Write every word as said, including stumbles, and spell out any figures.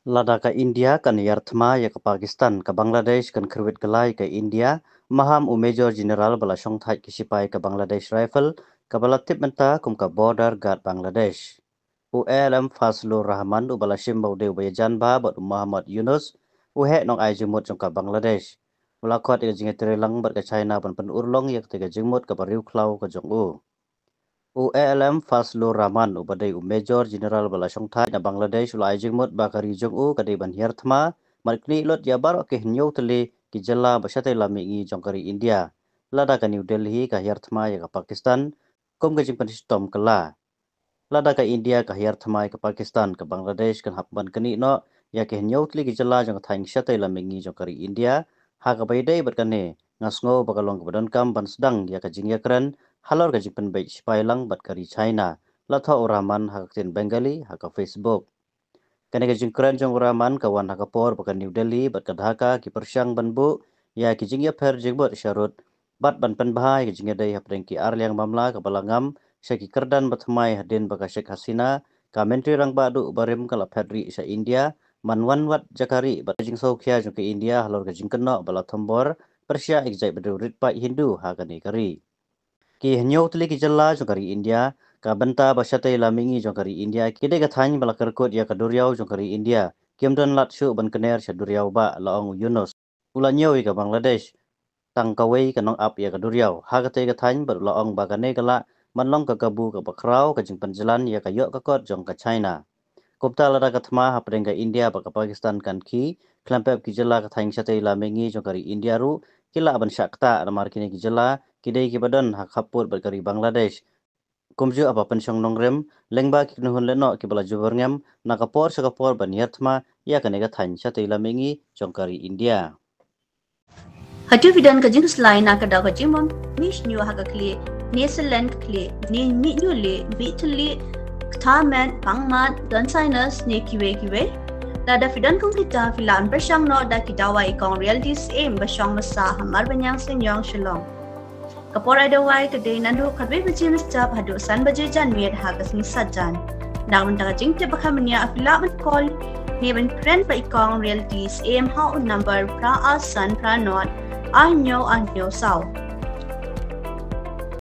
Lada ka India kan hiar thma ïa ka Pakistan, ka Bangladesh kan kyrwit kylla ïa ka India, maham u Major General ba la shongthait ki sipai ka Bangladesh Rifle, kaba la tip mynta kum ka Border Guard Bangladesh. U A L M Fazlur Rahman, uba la shim ba u dei uba ïajan bha bad u Muhammad Yunus, u heh nongai jingmut jong ka Bangladesh, u la khot ïa ka jingïatreilang bad ka China ban pynurlong ïa katei ka jingmut kaba riewkhlaw ka jong u. U A L M Fazlur Rahman, uba dei u Major General ba la shongthait na Bangladesh, u la ai jingmut ba ka ri jong u ka dei ban hiar thma bad knieh lut ïa baroh ki hynñiew tylli ki jylla ba shatei lam mihngi jong ka ri India, lada ka New Delhi ka hiar thma ïa ka Pakistan kum ka jingpynshitom kylla. Lada ka India ka hiar thma ïa ka Pakistan, ka Bangladesh kan hap ban knieh noh ïa ki hynñiew tylli ki jylla jong ka thaiñ shatei lam mihngi jong ka ri India. Ha kaba ïadei bad kane, nga sngew ba ka long kaba donkam ban sdang ïa ka jingïakren halor ka jingpynbeit sipai lang bad ka ri China, la thoh u Rahman ha ka ktien Bengali ha ka Facebook. Kane ka jingkren jong u Rahman ka wan ha ka por ba ka New Delhi bad ka Dhaka ki pyrshang ban buh ïa ki jingïapher jingmut sharud bad ban pynbha ïa ki jingïadei hapdeng ki arliang mamla kaba la ngam sha ki kyrdan ba thymmai hadien ba ka Sheikh Hasina, ka Myntri Rangbah Duh barim, ka la phet rieh sha India ban wan wad jaka rieh bad ka jingsngewkhia jong ka India halor ka jingkynnoh ba la thombor pyrshah ïa ki jaitbynriew rit paid Hindu ha kane ka ri. Ki hynñiew tylli ki jylla jong ka ri India, ka bynta ba shatei lam mihngi jong ka ri India, ki dei ka thaiñ ba la kyrkut ïa ka duriaw jong ka ri India, kim don lad shuh ban kner sha duriaw bah, la ong u Yunus. U la ñiew ïa ka Bangladesh tang kawei ka nongap ïa ka duriaw ha katei ka thaiñ bad u la ong ba kane ka lah ban long ka kabu kaba khraw ka jingpynjlan ïa ka ïoh ka kot jong ka China. Kumta lada ka thma hapdeng ka India bad ka Pakistan kan khie, khlem pep ki jylla ka thaiñ shatei lam mihngi jong ka ri India ruh ki lah ban shah ktah, namar kine ki jylla ki dei kiba don ha khappud bad ka ri Bangladesh. Kumjuh haba pynshong nongrim lyngba ki kynhun lehnoh kiba la jubor ngem na ka por sha ka por ban hiar thma ïa kane ka thaiñ shatei lam mihngi jong ka ri India. Hato phi don ka jingkhuslai na ka daw ka jingmom, mih shñiuh ha ka khlieh, ne selen ka khlieh, ne mih ñiuh lieh, mih thylliej, ktah met, pang mat, don sinus, ne kiwei kiwei? Lada phi don kum kita, phi lah ban pyrshang noh da ki dawai i kong Reality Syiem ba shong ba sah ha Marbaniang Seiñong, Shillong. Ka por ai dawai ka dei naduh khatwei baje mynstep haduh san baje janmiet ha ka sngi Saitjaiñ. Na ka bynta ka jingtip ba kham bniah, phi lah ban call ne ban kren bad i kong Reality Syiem ha u number phra ar san phra nod ar hynñiew ar hynñiew saw.